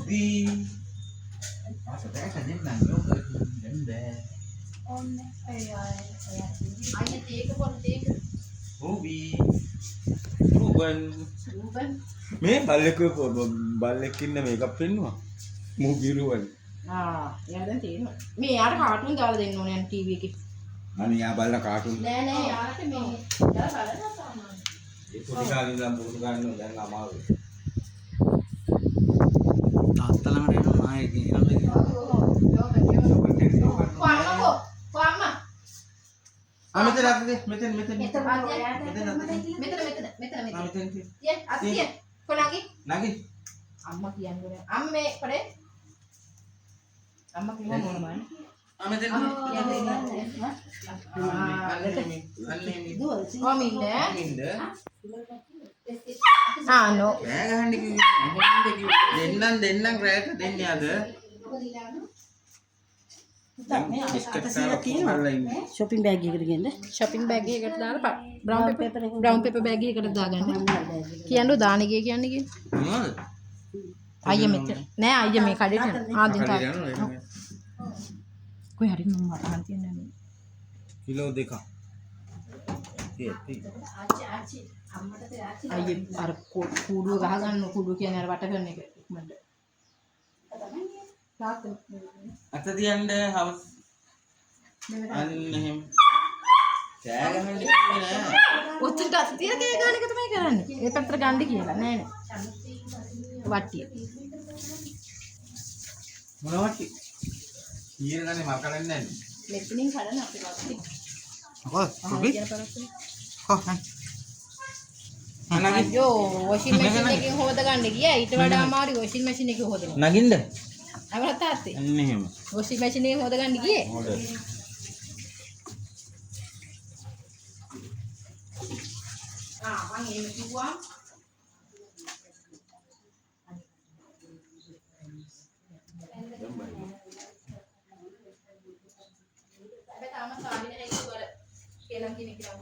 රූබී. ආස දැක දෙන්නම් යෝගට් දෙන්න බෑ. ඕනේ. අය අය අය. අයියා තේක බොන්න තේක. රූබී. රූබන්. රූබන්. මේ බල්ලෙක් බල්ලෙක් ඉන්න මේකක් පෙන්නුවා. මූ බිරුවනේ. ආ එයා දැන් තේරෙනවා. මේ යාට කාටුන් දාලා දෙන්න ඕනේ අන් ටීවී එකේ. අනේ යා බලන කාටුන්. නෑ නෑ යාට මේ යාලා බලනවා සාමාන්‍යයෙන්. ඒ පොඩි කාලේ ඉඳන් පුරුදු ගන්න දැන් අමාරුයි. තාත්තා ළඟට එනවා ආයෙ ගෙනල්ලා. කො අම්මකෝ කො අම්මා. ආ මෙතන අත දෙ මෙතන මෙතන මෙතන ඔයාට මෙතන අත දෙ. මෙතන මෙතන මෙතන ආ මෙතන. මෙතන තියෙ. තියන් අත තියන්. කො නගි. නගි. අම්මා කියන්නේ අම්ම මේ කරේ. අම්මා කිව්වා මොන බලන්න. ආ මෙතන අම්මා තියෙ. කියන්නේ අන්න එමි. අන්න එමි. කොහොම ඉන්න? ඉන්න. ආ නෝ. කෑ ගහන්න කිව්වේ. එහෙම කිව්වේ. දෙන්නම් දෙන්නම් රැයට දෙන්නේ අද. මේ බිස්කට් අත කාලා සීලා ඔක්කොම තියෙනවා. බලලා ඉන්නේ. ෂොපින් බෑග් එකට ගෙන්න. ෂොපින් බෑග් එකකට දාලා බ්‍රවුන් පේපර් එක. බ්‍රවුන් පේපර් බෑග් එකකට දාගන්න. කියන්න දාන ගිය කියන්නේ කිය. මොනවද? අයියා මෙතන. නෑ අයියා මේ කඩේට යනවා. ආ දෙන්න කඩේට තාත්තා. යනවා එහෙම. කොයි හරි මම මට අහන්න තියන්නේ නෑ. කිලෝ දෙකක්. තියෙ තියෙ. ආච්චි ආච්චි අම්මට තේ ආච්චි. අයියේ අර කූඩුව ගහ ගන්න කූඩුව කියන්නේ අර වට කරන එක ඉක්මනට. තාත්තා අත තියන්න හවස්. අන්න එහෙම. කෑ ගහන්න කිව්වේ නෑ. ඔතනට අත තියලා කෑ ගන්න එක තමයි කරන්නේ. ඒ පැත්තට ගන්න කියලා නෑ නෑ. වට්ටිය. මොනවද? ඊයේ ගන්නේ මල් කඩන්නේ නෑනේ. මෙතනින් කඩන අපේ වට්ටිය. කොහොමද? රුබි? කියන පරක්කනේ. කොහොමද? නගින්න. අයියෝ වොෂින් මැෂින් එකෙන් හොද ගන්න ගියා. ඊට වඩා අමාරු වොෂින් මැෂින් එකේ හොදනවා. නගින්න. අමර තාත්තේ. අන්න එහෙම. වොෂින් මැෂින් එකෙන් හොද ගන්න ගියේ. හොද. ආ මං එහෙම කිව්වා. හැබැයි තාම සාරි නැහැ ඒක අර කේලම් කියන එක නම්.